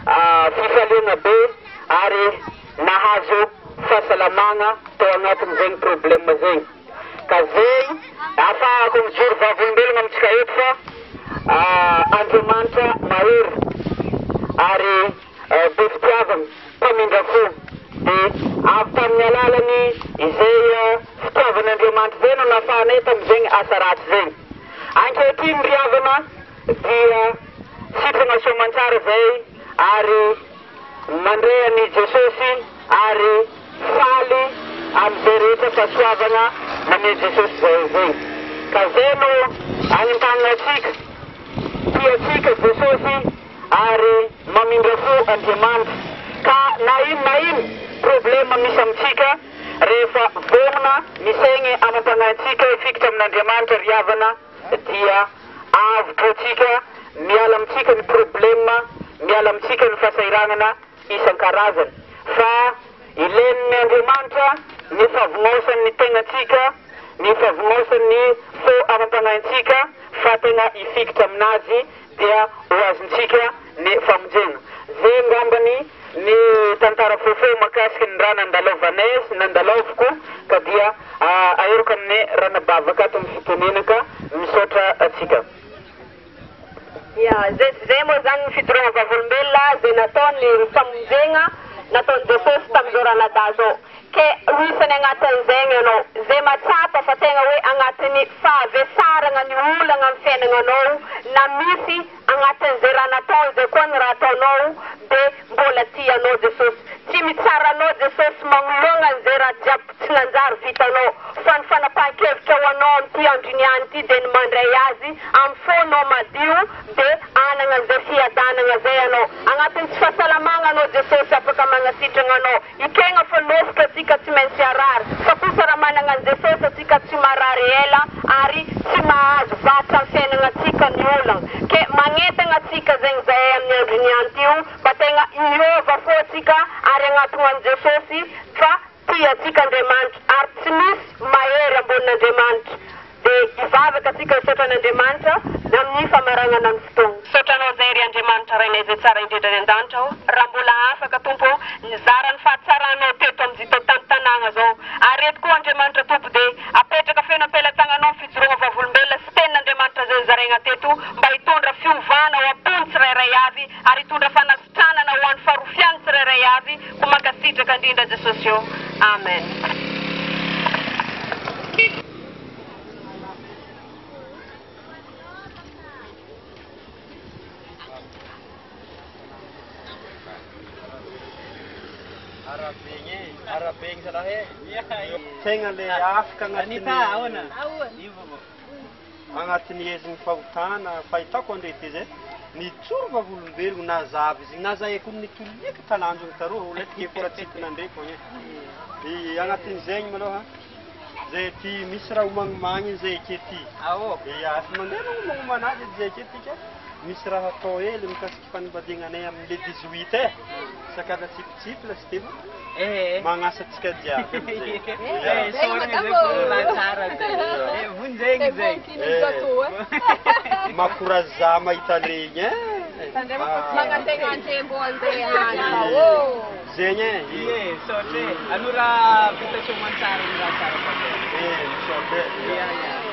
Fifaliana be ary nahazo fahasalamagna tao anatin'izegny problème zegny. Ka zay ahafahako mijoro vavolombelogna amintsika eto fa Andriamanitra mahery ary be fitiavana, mpamindra fo. Dia avy tamin'ny alalany izay fitiavan'Andriamanitra izay no nahafahanay tamin'izegny asa ratsy zegny. Ankehitriny ry havana dia sitrana soamantsara zay ary mandray an'i Jesosy ary faly amin'izay rehetra fahasoavana namean'i Jesosy zay zay. Ka zay no anentanana antsika, tia antsika Jesosy ary mamindra fo Andriamanitra. Ka na ino na ino problème misy amintsika rehefa vonona misaigny amam-panahintsika hifikitra amin'Andriamanitra ry havana dia avotra antsika, miala amintsika ny problème, miala amintsika ny fahasahiranana isan-karazany. Fa ilain'ny Andriamanitra ny favonosan'ny tegnantsika, ny favonosan'ny fo amam-panahintsika fa tegna hifikitra aminazy dia ho azontsika ny famonjena. Zay angambany ny tantara fohifohy mahakasika ny raha nandalovanay sy nandalaoviko ka dia aheriko amin'ny ranabavaka ato amin'ny fitenena ka misaotra antsika. Ya, zay sy zay moa zany ny fijoroana vavolombelona zay nataony ny famonjegna nataon'i Jesosy tamin'izao ranadahy zao. Ke ho isany agnatin'izegny ianao, zay mahatsapa fa tegna hoe agnatin'ny fahavesaragna ny olagna amin'ny fiainagnanao na misy agnatin'izay raha nataony zay koa ny raha ataonao de mbola tia anao Jesosy. Tsy mitsara anao Jesosy magnoloagna an'izay raha jiaby tsy nanjary vitanao fa ny fanapahan-kevitra ho anao amin'ity andro niany ity dia ny mandray Azy amin'ny fonao madio dia hanana an'izay fiadanana zay ianao. Agnatin'ny tsy fahasalamagna anao Jesosy afaka magnasitragna anao. Ekegna fa lofitra atsika tsy maintsy harary fa kosa raha managna an'i Jesosy atsika tsy marary ela ary tsy mahazo vatra amin'ny fiainagna atsika ny olagna. Ke magnentagna atsika zegny zahay amin'ny andro niany ty io mba tegna hiova fo atsika ary hagnatogna an'i Jesosy fa tia atsika Andriamanitra ary tsy misy mahery ambonin'Andriamanitra. Dia hivavaka atsika hisaotra an'Andriamanitra amin'ny famaragnana ny fotoagna. Misaotra Anao izay ry Andriamanitra Rainay izay tsara indrindra any an-danitra ô, raha mbola afaka Tompo ô nizara ny fahatsaranao teto amin'izao tany tanàgna zao, ary eto koa Andriamanitra Tompo dia apetraka feno am-pelatananao ny fijoroagna vavolombelona sy tenin'Andriamanitra izay nozaraigna teto mba hitondra fiovana ao am-pony tsirairay avy ary hitondra fanasitranana ho an'ny farofiany tsirairay avy koa mankasitraka indrindra Jesosy ô. Amen. Tegna le afaka agnatin'ny agnatin'ny herin'ny fahotana fahitako andre ty zay nijoro vavolombelogno nazava izy nazaeko nitoliky talanjogno taroa olo eky fô raha tsy hitinandreko agny e agnatin'izegny malôha zay ty misy raha homagnomagny zay ake ty ia efa mandeha magnomagnomana azy edy zay ake ty ke misy raha atao hely mikasiky fanambadiagnanay amin'ny le 18 e sakana tsipitsipy lasy ty fa magnasa antsika jiaby amizay. Makoraza mahita regny e. Magnantegna andrembo andeha any fa ô. Zegny e. Ie, saotra e. Aloha raha vita soamantsara ny raha tsara fatao. Eh, misaotra e. Ia, ia.